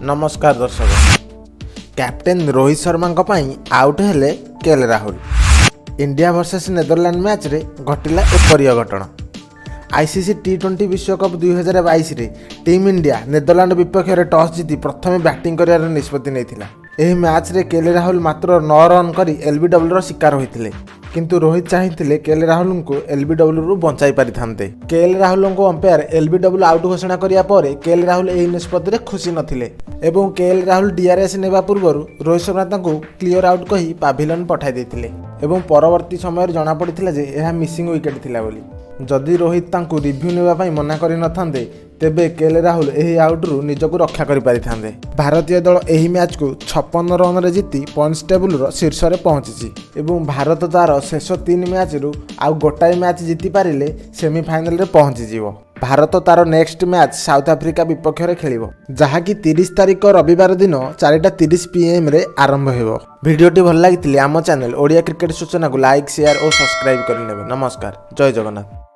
ନମସ୍କାର ଦର୍ଶକ। କ୍ୟାପ୍ଟେନ୍ ରୋହିତ ଶର୍ମାଙ୍କ ପାଇଁ ଆଉଟ୍ ହେଲେ KL Rahul. India versus Netherland ମ୍ୟାଚ୍ରେ ଘଟିଲା ଏପରି ଅଘଟଣ। ଆଇସିସି ଟି20 ବିଶ୍ୱକପ୍ 2022ରେ ଟିମ୍ ଇଣ୍ଡିଆ ନେଦରଲ୍ୟାଣ୍ଡ ବିପକ୍ଷରେ ଟସ୍ ଜିତି ପ୍ରଥମେ ବ୍ୟାଟିଂ କରିବାର ନିଷ୍ପତ୍ତି ନେଇଥିଲା। ଏହି ମ୍ୟାଚ୍ରେ କେଏଲ୍ ରାହୁଲ ମାତ୍ର 9 ରନ୍ କରି ଏଲ୍ବିଡବ୍ଲ୍ୟୁର ଶିକାର ହୋଇଥିଲେ। କିନ୍ତୁ ରୋହିତ ଚାହିଁଥିଲେ କେଏଲ୍ ରାହୁଲଙ୍କୁ ଏଲ୍ବିଡବ୍ଲ୍ୟୁରୁ ବଞ୍ଚାଇ ପାରିଥାନ୍ତେ। କେଏଲ୍ ରାହୁଲଙ୍କୁ ଅମ୍ପାୟାର ଏଲ୍ବିଡବ୍ଲ୍ୟୁ ଆଉଟ୍ ଘୋଷଣା କରିବା ପରେ କେଏଲ୍ ରାହୁଲ ଏହି ନିଷ୍ପତ୍ତିରେ ଖୁସି ନଥିଲେ ଏବଂ କେଏଲ୍ ରାହୁଲ ଡିଆର୍ଏସ୍ ନେବା ପୂର୍ବରୁ ରୋହିତ ଶର୍ମା ତାଙ୍କୁ କ୍ଲିୟର ଆଉଟ୍ କହି ପାଭିଲନ୍ ପଠାଇ ଦେଇଥିଲେ ଏବଂ ପରବର୍ତ୍ତୀ ସମୟରେ ଜଣାପଡ଼ିଥିଲା ଯେ ଏହା ମିସିଂ ୱିକେଟ୍ ଥିଲା ବୋଲି। ଯଦି ରୋହିତ ତାଙ୍କୁ ରିଭ୍ୟୁ ନେବା ପାଇଁ ମନା କରିନଥାନ୍ତେ, ତେବେ କେଏଲ୍ ରାହୁଲ ଏହି ଆଉଟ୍ରୁ ନିଜକୁ ରକ୍ଷା କରିପାରିଥାନ୍ତେ। ଭାରତୀୟ ଦଳ ଏହି ମ୍ୟାଚ୍କୁ 56 ରନ୍ରେ ଜିତି ପଏଣ୍ଟସ୍ ଟେବୁଲର ଶୀର୍ଷରେ ପହଞ୍ଚିଛି ଏବଂ ଭାରତ ତା'ର ଶେଷ ତିନି ମ୍ୟାଚ୍ରୁ ଆଉ ଗୋଟାଏ ମ୍ୟାଚ୍ ଜିତିପାରିଲେ ସେମିଫାଇନାଲରେ ପହଞ୍ଚିଯିବ। ଭାରତ ତା'ର ନେକ୍ସଟ ମ୍ୟାଚ୍ ସାଉଥ ଆଫ୍ରିକା ବିପକ୍ଷରେ ଖେଳିବ, ଯାହାକି 30 ତାରିଖ ରବିବାର ଦିନ 4:30 ପିଏମ୍ରେ ଆରମ୍ଭ ହେବ। ଭିଡ଼ିଓଟି ଭଲ ଲାଗିଥିଲେ ଆମ ଚ୍ୟାନେଲ ଓଡ଼ିଆ କ୍ରିକେଟ ସୂଚନାକୁ ଲାଇକ୍, ସେୟାର ଓ ସବସ୍କ୍ରାଇବ୍ କରିନେବେ। ନମସ୍କାର, ଜୟ ଜଗନ୍ନାଥ।